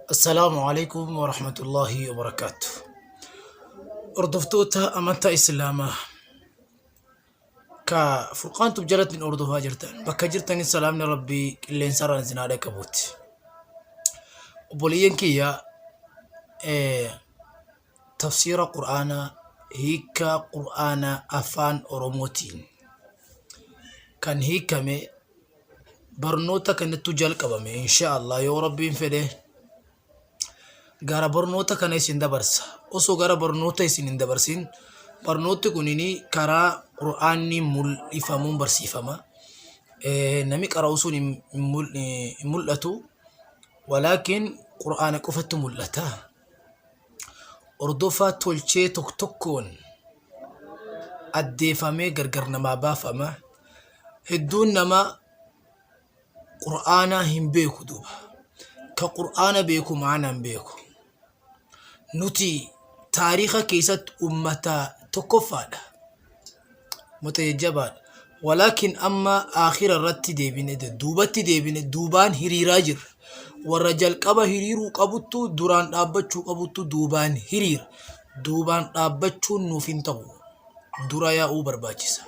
Assalaamu alaikum warahmatullaahi wabarakaatu. Hordoftoota amantaa Islaamaa ka Furqaan Tube jalatti nu hordofaa jirtan bakka jirtanis salaamni Rabbii qilleensarraan isin haa dhaqqabuuti. Obboleeyyan kiyya tafsiira Qur'aanaa hiikkaa Qur'aanaa afaan Oromootiin kan hiikame barnoota kanattu jalqabame insha Allah yoo Rabbiin fedhe gara barnoota kana isin dabarsa. Osoo gara barnoota isin hin dabarsin barnooti kunini karaa Qur'aanni mul'ifamuun barsiifama. Nami qara'u sun hin mul'atu. Walaakin Qur'aana qofattu mul'ata. Hordofaa tolchee tokko tokkoon addeefamee gargar namaa baafama. Hedduun namaa Qur'aanaa hin beeku duuba. Ka Qur'aana beeku ma'anaa hin beeku. Nuti taariika keessatti ummata tokkoffaadha. Ummata jajjabaadha. Walaakin amma aakhira irratti deebine duubatti deebine duubaan hiriiraa jirra. Warra jalqaba hiriiruu qabuttu duraan dhaabbachuu qabuttu duubaan hiriira. Duubaan dhaabbachuun nuuf hin ta'u. Dura yaa'uu barbaachisa.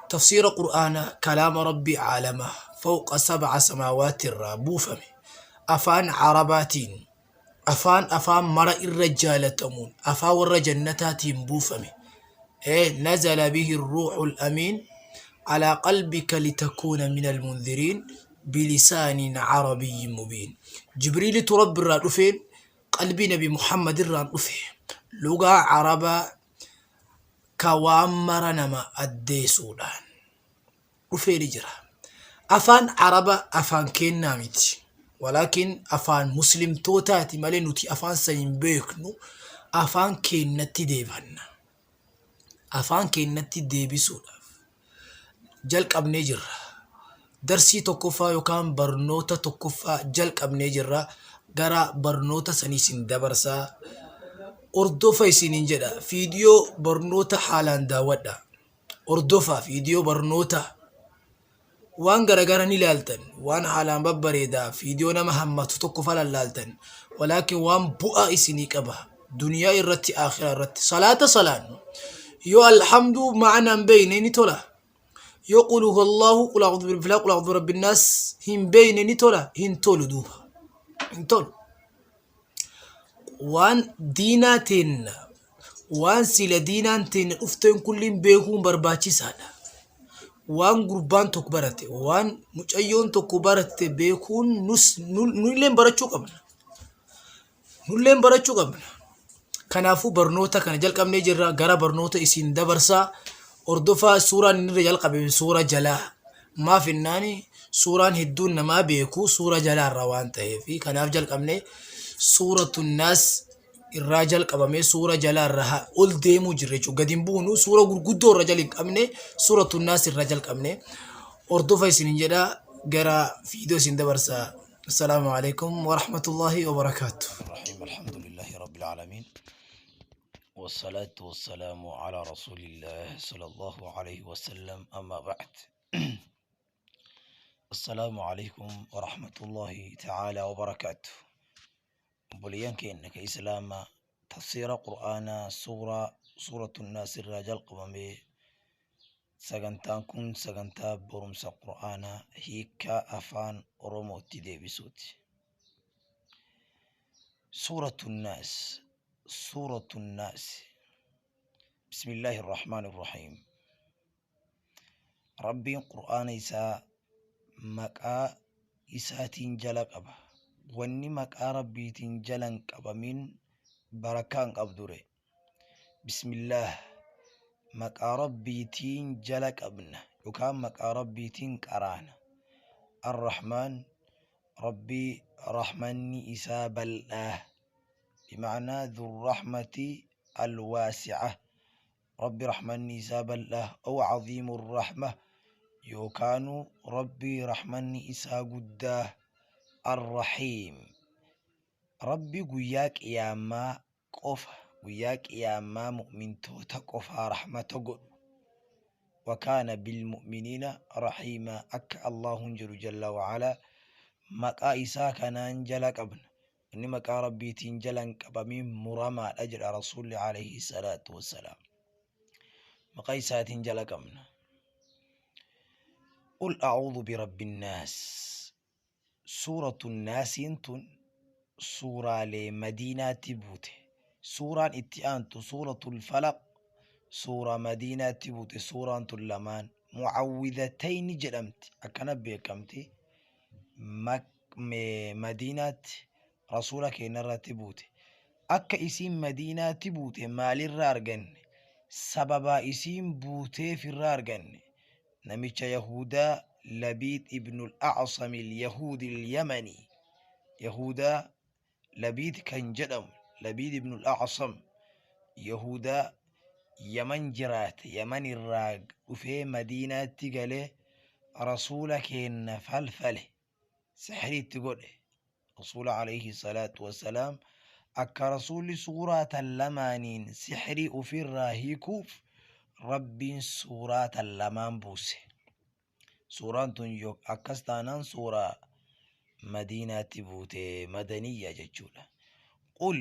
Tafsiira Qur'aanaa kalaama Rabbii caalamaa fawqa sab'a samaawaati irraa buufame afaan Arabaatiin afaan afaan mara irra jaalatamuun afaan warra jannataatiin buufame nazala bihi ruuxul amiin alaa qalbika litakuuna min almundhiriin bilisaanin arabiyyin mubiin. Jibriilitu Rabbi irraa dhufeen qalbii Nabi Muhammad irraan dhufe lugaa Arabaa ka waan mara nama addeessuudhaan dhufee ni jira. Afaan Araba afaan keennaa miti. Walaakin afaan muslimtootaati malee nuti afaan san hin beeknu afaan keennatti deebanna. Afaan keennatti deebisuudhaaf jalqabnee jirra. Darsii tokkoffaa yookaan barnoota tokkoffaa jalqabnee jirra. Gara barnoota sanii isin dabarsaa. Hordofa isiniin jedha. Fiidiyoo barnoota haalaan daawwadha. Hordofa fiidiyoo barnoota waan garagara ni laaltan. Waan haalaan babbareedaa fiidiyoo nama hammatu tokko fa lallaaltan. Walaakin waan bu'aa isinii qaba. Duniyaa irratti akhiraa irratti. Salaata salaannu. Yoo alhamduu ma'anaa hin beeyne ni tola. Yoo qul huwallahu qul a'udhu birabbil falaq qul a'udhu birabbin naas hin beeyne ni tola hin tolu duuba. Hin tolu. Waan diinaa teenna waan sila diinaan teenna dhufteen kulliin beekuun barbaachisaadha. Waan gurbaan tokko barate waan mucayyoon tokko baratte beekuun nus nulleen barachuu qabna. Nulleen barachuu qabna. Kanaafuu barnoota kana jalqabnee jirra gara barnoota isin dabarsaa hordofaa suuraan inni irra jalqabe suura jalaa maaf innaani suuraan hedduun namaa beeku suura jalaa irraa waan ta'eef kanaaf jalqabne suuratu naas irraa jalqabamee suura jalaa irraa ol deemuu jirra jechuudha gadi hin buunu suura gurguddoo irra jala hin qabne suuratu naas irraa jalqabne hordofa isinin jedha gara viidiyoo isin dabarsaa. السلام عليكم ورحمة الله وبركاته. الرحيم الحمد لله رب العالمين والصلاة والسلام على رسول الله صلى الله عليه وسلم أما بعد السلام عليكم ورحمة الله تعالى وبركاته. Obboleeyyan keenya ka Islaamaa tafsiira Qur'aanaa suuraa suuratu Naas irraa jalqabamee sagantaan kun sagantaa barumsa Qur'aanaa hiikkaa afaan Oromootti deebisuuti. Suuratu Naas, suuratu Naas. Bismillaahi Irrahmaani Irrahiim. Rabbiin Qur'aana isaa maqaa isaatiin jala qaba. Wanni maqaa Rabbiitiin jala hin qabamin barakaa hin qabdure. Bismillaah maqaa Rabbiitiin jala qabna yookaan maqaa Rabbiitiin qaraana. Arrahmaan Rabbii rahmanni isaa bal'aa. Bima'anaa dhurrahmati alwaasi'a. Rabbi rahmanni isaa bal'aa aw aziimu rahma yookaanu Rabbi rahmanni isaa guddaa. Arrahiim Rabbi guyyaa qiyaamaa qofa guyyaa qiyaamaa mu'mintoota qofaa rahmata godhu. Wakaana bilmu'miniina rahiimaa akka Allaahuun jedhu jalla wa'alaa maqaa isaa kanaan jala qabna. Wanni maqaa Rabbiitiin jala hin qabamin muramaadha jedha Rasuulli alayhi salaatu wassalaam. Maqaa isaatiin jala qabna. Qul a'uudhu birabbi nnaas. Suuratu Naasiin tun suuraalee Madiinaatti buute. Suuraan itti aantu suuratul Falaq suuraa Madiinaatti buute. Suuraan tun lamaan Mucawwidhatayni jedhamti, akkana beekamti. Madiinaatti Rasuula keenya irratti buute. Akka isiin Madiinaatti buute maalirraa arganne? Sababaa isiin buuteef irraa arganne. Namicha Yahudaa Labiid ibnul A'sam al-Yahuudi al-Yamani, Yahudaa Labiid kan jedhamu, Labiid ibnul A'sam, Yahudaa Yaman jiraate, Yaman irraa dhufee Madiinaatti galee Rasuula keenna falfale, sihrii itti godhe Rasuula alayhi salaatu wassalaam. Akka Rasuulli suuraa tan lamaaniin sihrii ofirraa hiikuuf Rabbiin suuraa tan lamaan buuse. Suuraan tun akkas taanaan suuraa Madiinaatti buute, madaniyya jechuudha. Qul,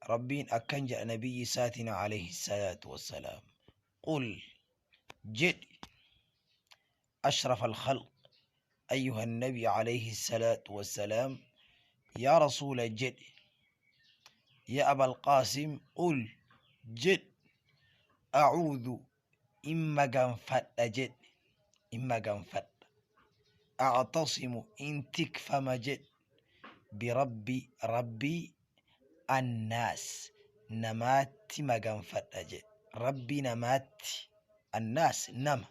Rabbiin akkan jedha nabiyyi isaatiin alayhi salaatu wassalaam, qul jedhi, ashraf alkhalq, أيها النبي عليه الصلاة والسلام، يا رسول jedhi، يا أبا القاسم، قل jedhi، أعوذ in maganfadha jedhi، in maganfadha، أعتصم in tikfama jedhi، برب Rabbii، الناس namaatti maganfadha jedhi. Rabbii namaatti, الناس nama,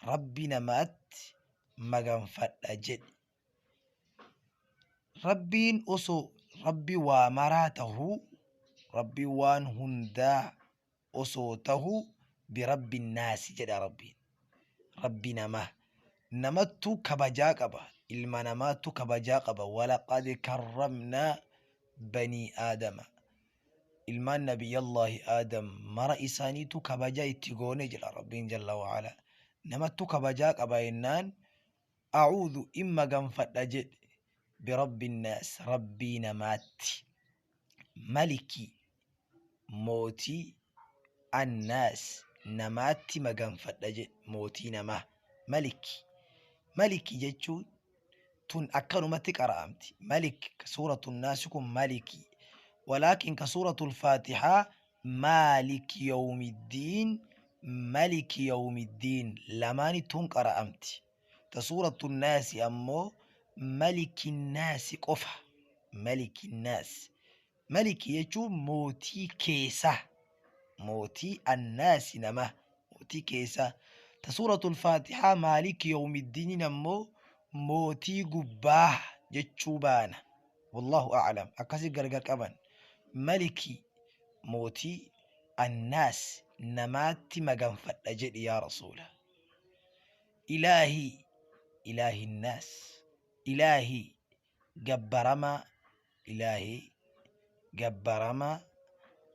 Rabbii namaatti maganfadha jedhi. Rabbiin osoo Rabbi waa maraa tahuu, Rabbi waan hundaa osoo tahuu, برب الناس jedha Rabbiin. Rabbi namaa namattu kabajaa qaba, ilma namaattu kabajaa qaba. ولقد كرمنا بني آدم, ilmaan Nabiyyallaahi Aadam mara isaaniitu kabajaa itti goone jedha Rabbiin جل وعلا. Namattu kabajaa qaba jennaan, أعوذ in maganfadha jedhe، برب الناس Rabbii namaatti، ملك mootii، الناس namaatti maganfadha jedhe. Mootii namaa, ملك. ملك jechuun tun akkanumatti qara'amti. ملك suuratu Naasi kun ملك، ولكن ka suuratul Faatixaa مالك يوم الدين، ملك يوم الدين lamaanittuun qara'amti. Ta suuratu Naasi ammoo ملك الناس qofa. ملك الناس، ملك jechuun mootii keessa, mootii، الناس nama, mootii keessa. Ta suuratul Faatixaa مالك يوم الدين ammoo mootii gubbaa jechuu baana. والله أعلم. Akkasi gargar qaban. ملك mootii، الناس namaatti maganfadha jedhi yaa Rasuula. إله إله الناس، إله gabbaramaa، إله gabbaramaa،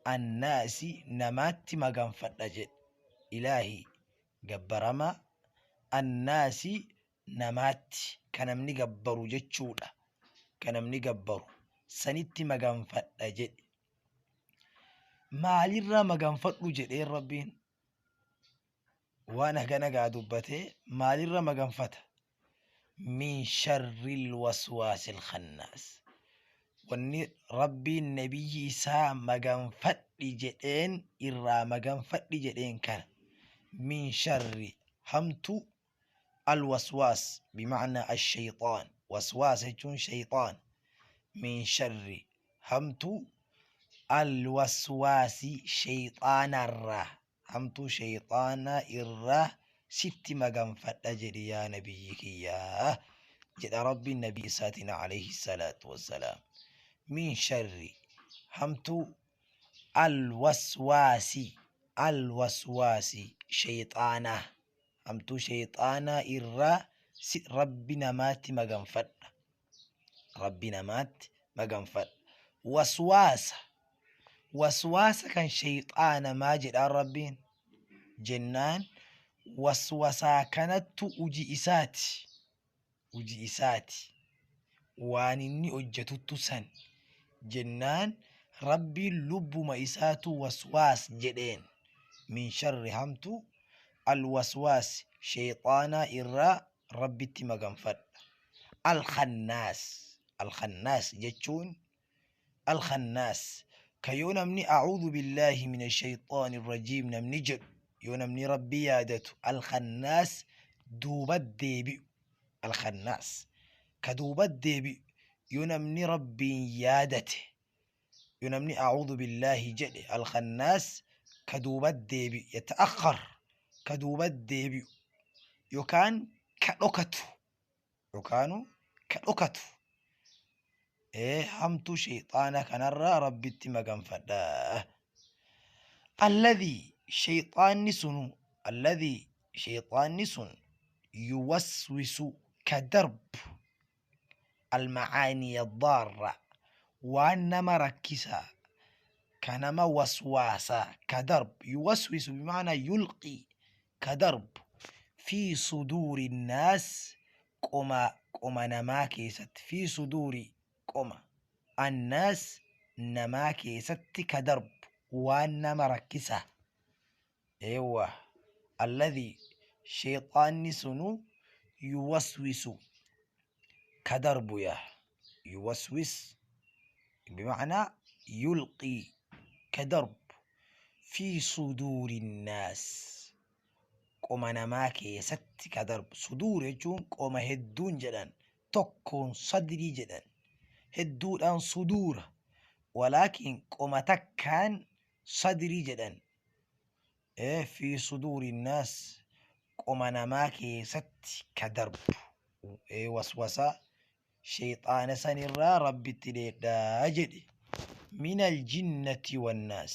الناس namaatti maganfadha jedhe. إله gabbaramaa، الناس namaatti, ka namni gabbaru jechuudha, ka namni gabbaru sanitti maganfadha jedhe. Maalirraa maganfadhu jedheen Rabbiin? Waan hagana gaa dubbatee maalirra maganfata? من شر الوسواس الخناس. Wanni Rabbiin nabiyyi isaa maganfadhi jedheen, irraa maganfadhi jedheen kana, من شر hamtu، الوسواس بمعنى الشيطان، وسواس jechuun shayxaan، من شر hamtu، الوسواس shayxaanarraa, hamtuu shayxaanaa irraa sitti maganfadha jedhi yaa nabiyyi kiyyaa jedha Rabbiin nabii isaatiin عليه الصلاة والسلام. من شر hamtuu، الوسواس، الوسواس shayxaanaa, hamtuu shayxaanaa irraa si Rabbi namaatti maganfadha, Rabbi namaatti maganfadha. Waswaasa, waswaasa kan shayxaana maa jedhaan Rabbiin jennaan, waswasaa kanattu uji isaati, uji isaati, waan inni hojjetuttu san Jennaan Rabbiin lubbuma isaatu waswaas jedheen. Min sharri hamtuu alwaswaas sheyxaanaa irraa Rabbitti maganfadha. Alkhannaas alkhannaas jechuun alkhannaas ka yoo namni a'uudhu billaahi mina shayxaani rajiim namni jedhu yoo namni Rabbi yaadatu alkhannaas duubat deebi'u alkhannaas ka duubat deebi'u yoo namni Rabbiin yaadate yoo namni a'uudhu billaahi jedhe alkhannaas ka duubat deebi'u yata'akhkhar ka duubat deebi'u yookaan ka dhokatu yookaanu ka dhokatu ee hamtuu sheyxaana kanarraa Rabbitti maganfadha. Alladhii sheyxaanni sunu alladhii sheyxaanni sun yuwaswisu ka darbu almacaanii addaarra waan nama rakkisaa ka nama waswaasaa ka darbu yuwaswisu bimaanaa yulqii ka darbu fi suduuri nnaas qoma qoma namaa keessatti fi suduuri qoma annaas namaa keessatti ka darbu waan nama rakkisaa eewwa alladhii sheyxaanni sunu yuwaswisu ka darbu yaa yuwaswis bimacnaa yulqii ka darbu fi suduuri nnaas qoma namaa keessatti ka darbu suduur jechuun qoma hedduun jedhan tokkoon sadrii jedhan hedduudhaan suduura walaakin qoma takkaan sadrii jedhan fi suduuri nnaas qoma namaa keessatti ka darbu waswasaa sheyxaana sanirraa Rabbitti dheedhaa jedhe minal jinnati wannaas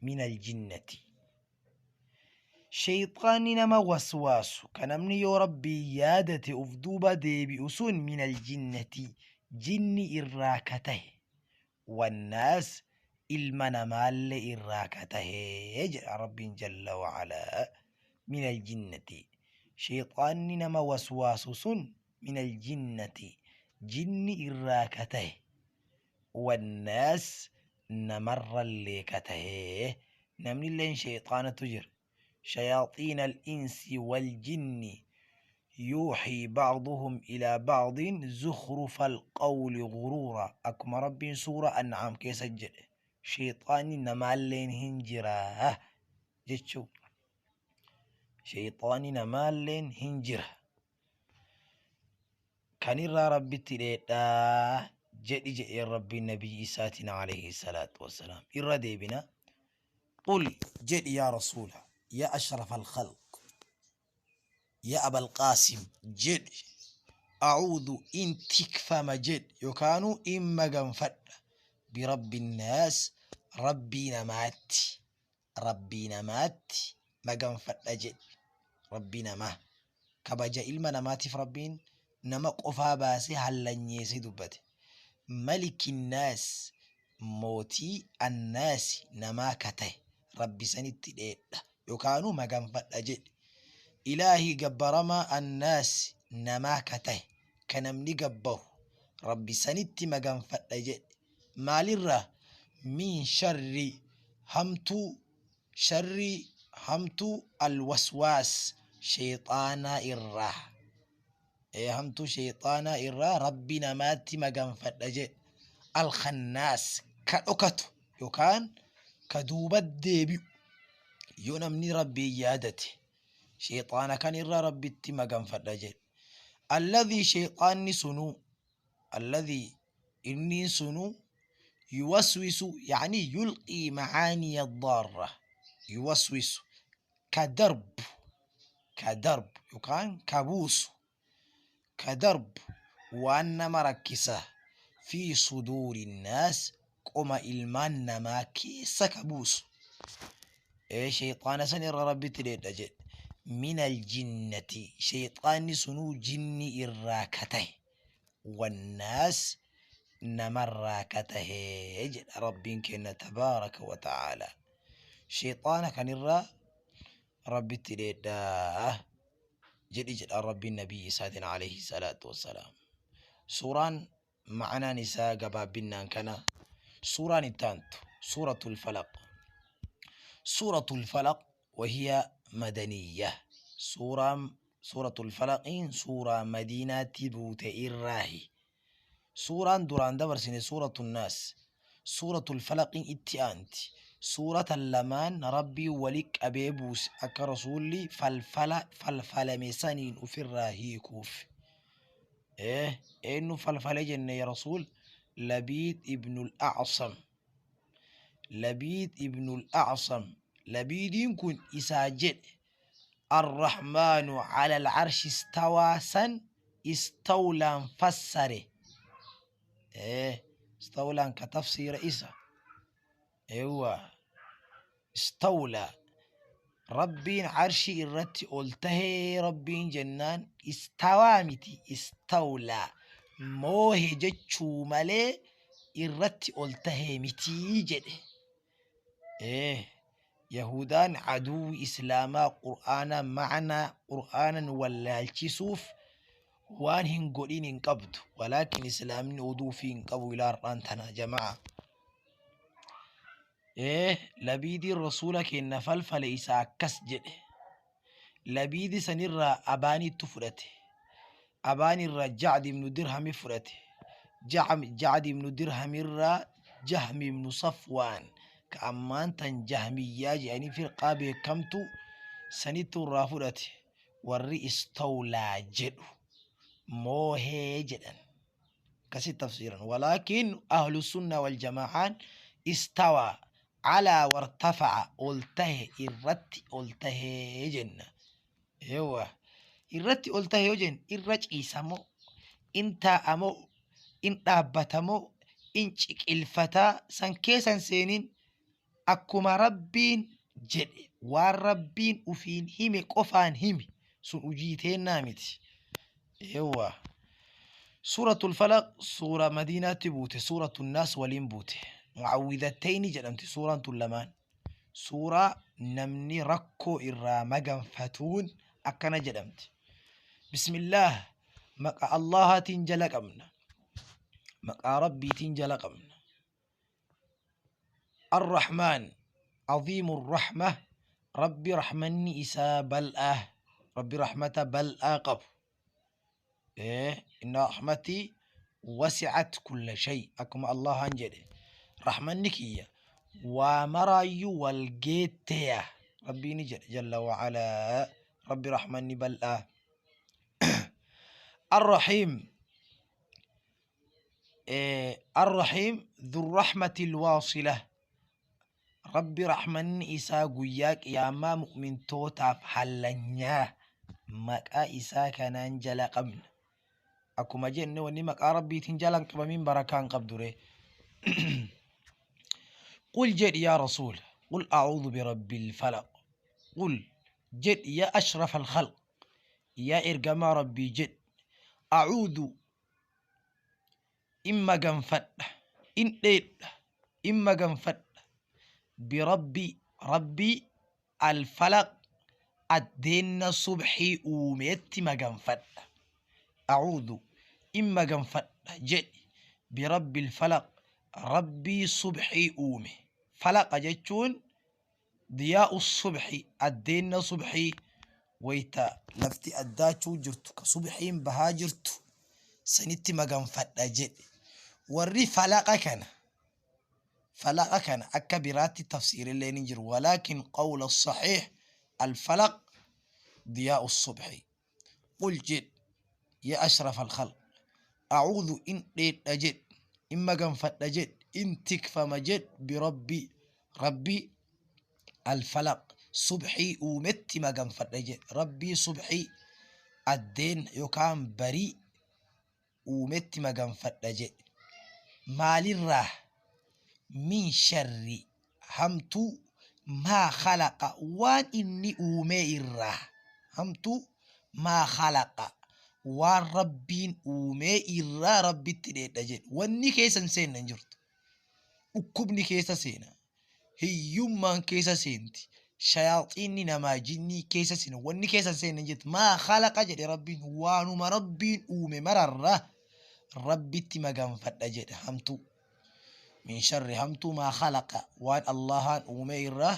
minal jinnati sheyxaanni nama waswaasu ka namni yoo Rabbiin yaadate uf duuba deebi'u sun minal jinnati jinni irraa ka tahe wannaas ilma namaallee irraa ka tahe jedha Rabbiin jalla wa'alaa minal jinnati sheyxaanni nama waswaasu sun minal jinnati jinni irraa ka tahe wannaas namarrallee ka tahe namnilleen sheyxaanatu jira شياطين الإنس والجن يوحي بعضهم إلى بعض زخرف القول غرورا أكما رب سورة أنعام كيس جد شيطان نمالين هنجرا جتشو شيطان نمالين هنجرا كان ربي تليتا جدي جدي ربي النبي إساتنا عليه الصلاة والسلام إرى بنا قل جدي يا رسول يا أشرف الخلق يا أبا القاسم جد أعوذ إن تكفى مجد يكانو إما جنفد برب الناس ربي نمات ربي نمات ما جنفد جد ربي نما كبجا إلما نماتي في ربين نما قفا باسي هلن يسي دبت ملك الناس موتي الناس نما كته ربي سنتي yookaanuu maganfadha jedhe ilaahii gabbaramaa annaasi namaa ka tahe ka namni gabbaru rabbi sanitti maganfadha jedhe maalirraa min sharri hamtuu sharrii hamtuu alwaswaas sheyxaanaa irraa ee hamtuu sheyxaanaa irraa rabbi namaatti maganfadha jedhe alkhannaas ka dhokatu yookaan ka duubat deebi'u yoo namni rabbiin yaadate sheyxaana kan irraa rabbitti maganfadha jedhe alladhii sheyxaanni sunuu alladhii inni sunuu yuwaswisu yani yulqii macaaniya addaarra yuwaswisu ka darbu ka darbu yookaan ka buusu ka darbu waan nama rakkisa fi suduuri nnaas qoma ilmaan namaa keessa ka buusu ee sheyxaana san irra rabbitti dheedha jedhe min aljinnati sheyxaanni sunuu jinni irraa ka tahe wannaas namarraa ka tahe jedha rabbiin kenna tabaaraka wa ta'aalaa sheyxaana kan irraa rabbitti dheedhaa jedhi jedha rabbiin nabii isaatiin alayhi salaatu wassalaam suuraan Ma'anaan isaa gabaabbinnaan kana. Suuraan itti aantu Suuratul Falaq. Suuratul Falaq wahiya madaniyya. Suuraan Suuratul Falaqiin suuraa Madiinaatti buute irraahi. Suuraan duraan dabarsine Suuratul Naas. Suuratul Falaqiin itti aanti. Suura tan lamaan Rabbiin wali qabee buuse akka Rasuulli falfala falfalame saniin ufirraa hiikuuf. Eh, eenyu falfale jenne ya Rasuul? Labiid ibnul A'sam. Labiid ibnul A'sam. Labiidiin kun isaa jedhe Arrahmaanu ala al-arshi istawaa san istawlaan fassare. Eh, istawlaan ka tafsiira isa. Eewwa. Istawlaa. Rabbiin arshii irratti ol tahee Rabbiin jennaan istawaa miti istawlaa moohe jechuu malee irratti ol tahee mitii jedhe. Ee Yahudaan aduwwi Islaamaa Qur'aana ma'anaa Qur'aana nu wallaalchisuuf waan hin godhin hin qabdu. Walaakin Islaamni oduu ufii hin qabu ilaa har'aan tana jama'a. Ee Labiidiin Rasuula keenna falfale isa akkas jedhe. Labiidi sanirraa Abaanittu fudhate. Abaanirraa Jacd ibnu Dirhami fudhate. Jacd ibnu Dirhamirraa Jahmi ibnu Safwaan ka ammaan tan Jahmiyyaa jedhanii firqaa beekamtu sanittu irraa fudhate. Warri istawlaa jedhu moohee jedhan. Akkasitti tafsiiran. Walaakin ahlu sunna wal jamaa'aan istawaa calaa wartafa'a ol tahe irratti ol tahee jenna. Eewwa irratti ol tahe yoo jennu irra ciisa moo in taa'a moo in dhaabbata moo in ciqilfataa san keessa hin seenin akkuma Rabbiin jedhe waan Rabbiin ufiin hime qofaan himi sun hujii teennaa miti. Eewwa. Suuratul Falaq suura Madiinaatti buute suuratul Naas waliin buute. Mu'awwidhattayni jedhamti suuraan tun lamaan. Suuraa namni rakkoo irraa maganfatuun akkana jedhamti. Bismillaah maqa Allahaatiin jala qabna. Maqaa Rabbiitiin jala qabna. Ar-Rahmaan Aziimu Rahma Rabbi rahmanni isaa bal'aa Rabbi rahmata bal'aa qabu. Inna rahmatii wasi'at kulla shay akkuma Allahaan jedhe rahmanni kiyya waa maraayyuu wal geetteya Rabbiini jedhe jalla wa'alaa Rabbi rahmanni bal'aa. Ar-Rahiim Ar-Rahiim Dhurrahmatil Waasilah Rabbi rahmanni isaa guyyaa qiyaamaa mu'mintootaaf hallanyaa maqaa isaa kanaan jala qabna. Akkuma jenne wanni maqaa Rabbiitiin jala hin qabamin barakaa hin qabdu ree. Qul jedhi yaa Rasuul qul a'uudhu birabbil falaq qul jedhi yaa ashrafal khalq yaa ergamaa Rabbii jedhi a'uudhu in maganfadha in dheedha in maganfadha birabbi rabbii alfalaq addeenna subxii uumeetti maganfadha a'uudhu in maganfadha jedhi birabbi alfalaq rabbii subxii uume falaqa jechuun Diyaa'u subhi addeenna subhii wayta lafti addaachuu jirtu ka subhiin bahaa jirtu sanitti maganfadha jedhe. Warri falaqa kana falaqa kana akka biraatti tafsiirillee ni jiru. Walaakin qawla saxiix alfalaq diyaa'u subhi. Qul jedhi yaa ashraf alkhalq a'uudhu in dheedha jedhi in maganfadha jedhi in tikfama jedhi birabbi rabbii alfalaq subhii uumetti maganfadha jedhi rabbii subhii addeen yookaan barii uumetti maganfadha jedhi. Maalirraa? Min sharri hamtuu maa khalaqa waan inni uumee irraa hamtuu maa khalaqa waan Rabbiin uumee irraa Rabbitti dheedha jedhi. Wanni keessa hin seenne hin jirtu. Dhukkubni keessa seena. Hiyyummaan keessa seenti. Shayaaxiinni namaa jinnii keessa seena. Wanni keessa hin seenne hin jirtu. Maa khalaqa jedhe Rabbiin waanuma Rabbiin uume mararraa Rabbitti maganfadha jedha hamtuu. Min sharri hamtuu maa khalaqa waan Allahaan uume irraa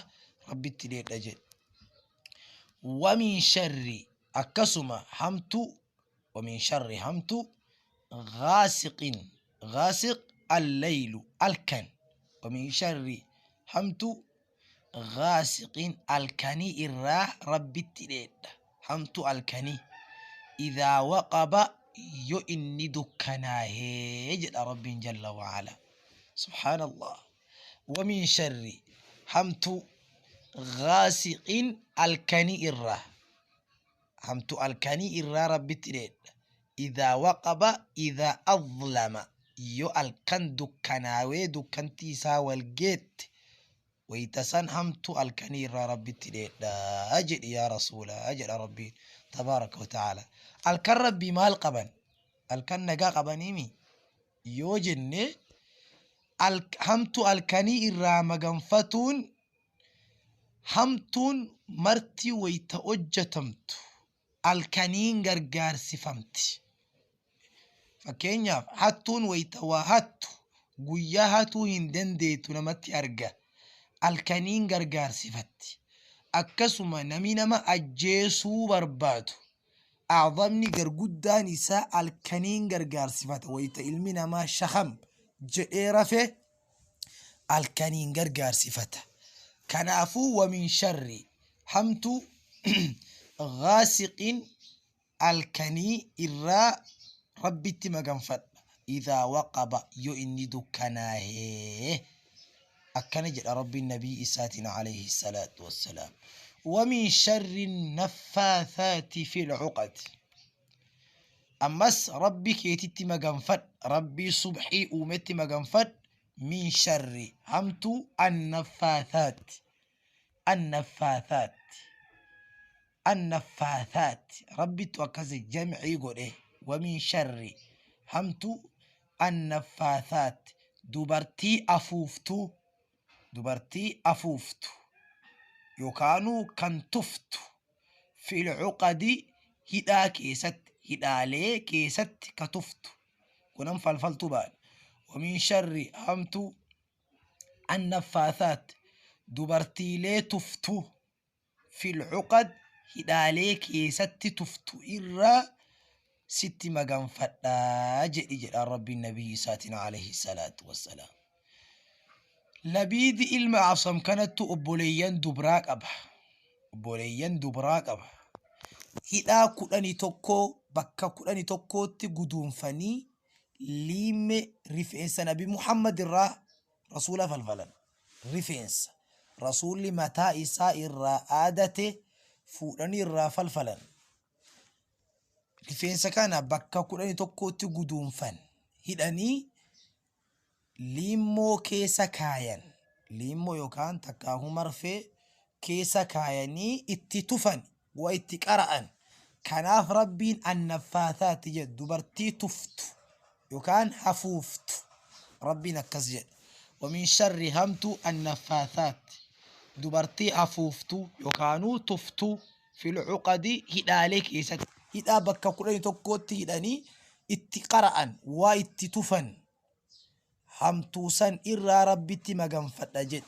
Rabbitti dheedha jedhe. Wa min sharri akkasuma hamtuu wa min sharri hamtuu ghaasiqin ghaasiq alleylu alkan wa min sharri hamtuu ghaasiqin alkanii irraa Rabbitti dheedha hamtuu alkanii idhaa waqaba yo inni dukkanaahee jedha Rabbiin jalla wa'ala. Subhaanallah. Wa min sharri hamtuu ghaasiqin alkanii irraa hamtuu alkanii irraa Rabbitti dheedha. Idhaa waqaba idhaa adlama yo alkan dukkanaawee dukkantii isaa wal geette wayta san hamtuu alkanii irraa Rabbitti dheedha jedhi yaa Rasuula jedha Rabbiin tabaaraka wa ta'aala. Alkan Rabbii maal qaban? Alkan nagaa qabaniimi? Yoo jenne hamtuu alkanii irraa maganfatuun hamtuun marti wayta hojjatamtu alkaniin gargaarsifamti. Fakkeenyaaf hattuun wayta waa hattu guyyaa hatuu hin dandeettu namatti arga. Alkaniin gargaarsifatti. Akkasuma nami nama ajjeesuu barbaadu a'zamni garguddaan isaa alkaniin gargaarsifata. Wayta ilmi namaa shakam jedhee rafe alkaniin gargaarsifata. Kanaafuu wamin sharri hamtuu ghaasiqin alkanii irraa Rabbitti maganfadha. Idhaa waqaba yoo inni dukkanaahee. Akkana jedha Rabbiin nabii isaatiin alayhi salaatu wassalaam. Wamin sharri naffaathaati fil uqad. Ammas Rabbi keetitti maganfadh, Rabbii subhii uumetti maganfadh min sharri hamtuu annaffaathaati. Annaffaathaati. Annaffaathaat Rabbittu akkas jam'ii godhe wamin sharri hamtu annaffaathaat dubartii afuuftu dubartii afuuftu yookaanuu kan tuftu fil cuqadi hidhaa keessatti hidhaalee keessatti ka tuftu kunan falfaltuu ba'an wamin sharri hamtu annaffaathaat dubartiilee tuftu fil cuqad hidhaalee keesatti tuftu irraa sitti maganfadha jedhi jedhaan Rabbiin nabiyyi isaatiin alayhi salaatu wassalaam. Labiidi ilma Asam kanattu obboleeyyan dubraa qaba. Obboleeyyan dubraa qaba. Hidhaa 11 bakka 11tti guduunfanii liimme rifeensa Nabi Muhammad irraa rasuula falfalan. Rifeensa Rasuulli mataa isaa irraa aadate fuudhanii irraa falfalan. Rifeensa kana bakka 11tti guduunfan hidhanii liimmoo keessa kaayan. Liimmoo yookaan takkaahuu marfee keessa kaayanii itti tufan wa itti qara'an. Kanaaf Rabbiin annaffaathaati jedhu dubartii tuftu yookaan hafuuftu. Rabbiin akkas jedha. Wamin sharri hamtuu annaffaathaat dubartii hafuuftu yookaanuu tuftu fil cuqadi hidhaalee keessatti hidhaa bakka 11tti hidhanii itti qara'an waa itti tufan hamtuu san irraa Rabbitti maganfadha jedhe.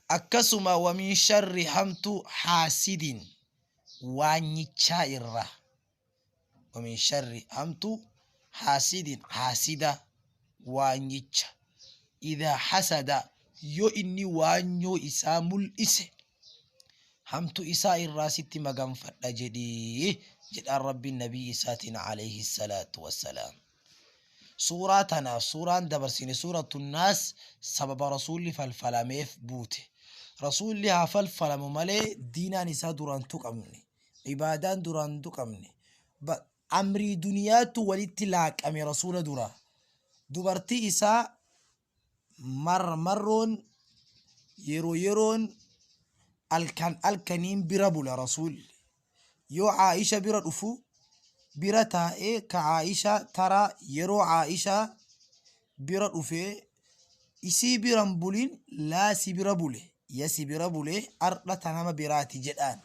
Akkasuma wamin sharri hamtuu haasidin waanyichaa irraa wamin sharri hamtuu haasidin haasida waanyicha idhaa hasada yoo inni waanyoo isaa mul'ise hamtuu isaa irraa sitti maganfadha jedhi jedhaan Rabbiin nabii isaatiin alayhi salaatu wassalaam. Suuraa tanaaf suuraan dabarsine suuratu naas sababa rasuulli falfalameef buute. Rasuulli haa falfalamu malee diinaan isaa duraan tuqamne. Ibaadaan duraan tuqamne. Amrii duniyaatu walitti laaqame rasuula dura. Dubartii isaa mar marroon yeroo yeroon alkan alkaniin bira bula rasuulli. Yoo Aa'isha bira dhufu bira taa'ee ka Aa'isha taraa yeroo Aa'isha bira dhufee isii biran bulin laa si bira bule ya si bira bule ardha ta nama biraati jedhaan.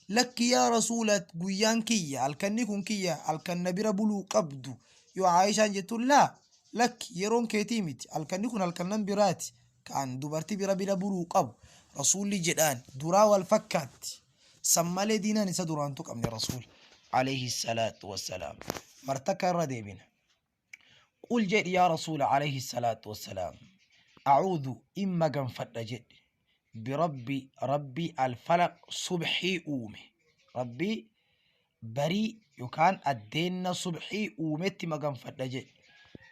Lakki yaa rasuula guyyaan kiyya halkanni kun kiyya halkan na bira buluu qabdu Yoo Aayishaan jettuun laa lakki yeroon keetii miti halkanni kun halkannan biraati kan dubartii bira bira buluu qabu rasuulli jedhaan duraa wal fakkaatti. San malee diinaan isa duraan tuqamne rasuul alayhi salaatu wassalaam. Martakka irra deebina. Qul jedhi yaa rasuula alayhi salaatu wassalaam. A'uudhu in maganfadha jedhi. Birabbi rabbii alfalaq subhii uume. Rabbii barii yookaan addeenna subhii uumetti maganfadha jedhi.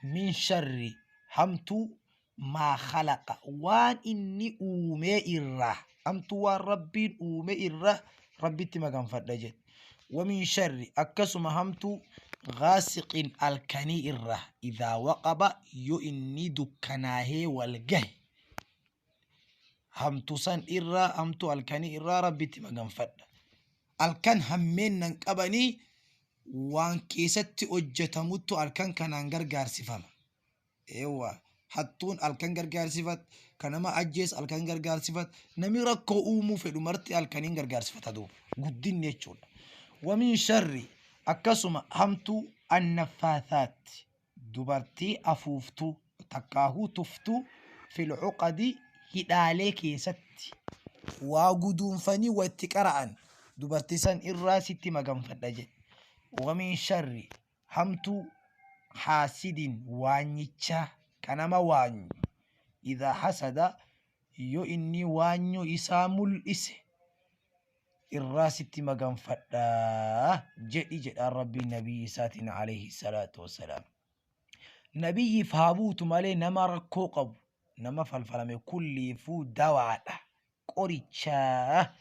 Min sharri hamtuu maa khalaqa waan inni uumee irraa hamtuu waan rabbiin uume irraa rabbitti maganfadha jedhe. Wamin sharri akkasuma hamtuu gaasiqin alkanii irraa idhaa waqaba yoo inni dukkanaahee wal gahe hamtu san irraa hamtuu alkanii irraa rabbitti maganfadha. Alkan hammeennan qabanii waan keessatti hojjetamuttu halkan kanaan gargaarsifama. Eewwa hattuun halkan gargaarsifat, ka nama ajjees halkan gargaarsifat, nami rakkoo uumuu fedhu marti halkaniin gargaarsifata duuba. Guddinni jechuudha. Wamin sharri akkasuma hamtuu annaffaathaat dubartii afuuftuu takkaahuu tuftuu fil cuqadi hidhaalee keessatti waa guduunfanii wa itti qara'an dubartii san irraa sitti maganfadha jedhe. Wamin sharri hamtuu haasidin waanyichaa ka nama waanyu idhaa hasada yoo inni waanyuu isaa mul'ise irraa sitti maganfadha jedhi jedhaan rabbiin nabiyyi isaatiin alayhi salaatu wassalaam. Nabiyyiif haa buutu malee nama rakkoo qabu nama falfalame kulliifuu dawaadha qoricha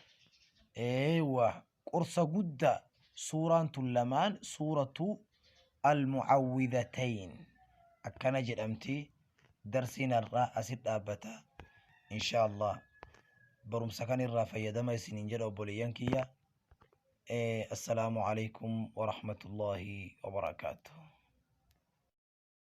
eewa qorsa guddaa suuraan tun lamaan suuratu almucawwidatayn akkana jedhamti darsiin har'aa asit dhaabbata insha allah barumsa kan irraa fayyadama isiniin jedha obboleeyyan kiyya assalaamu alaikum warahmatullaahi wabarakaatuh.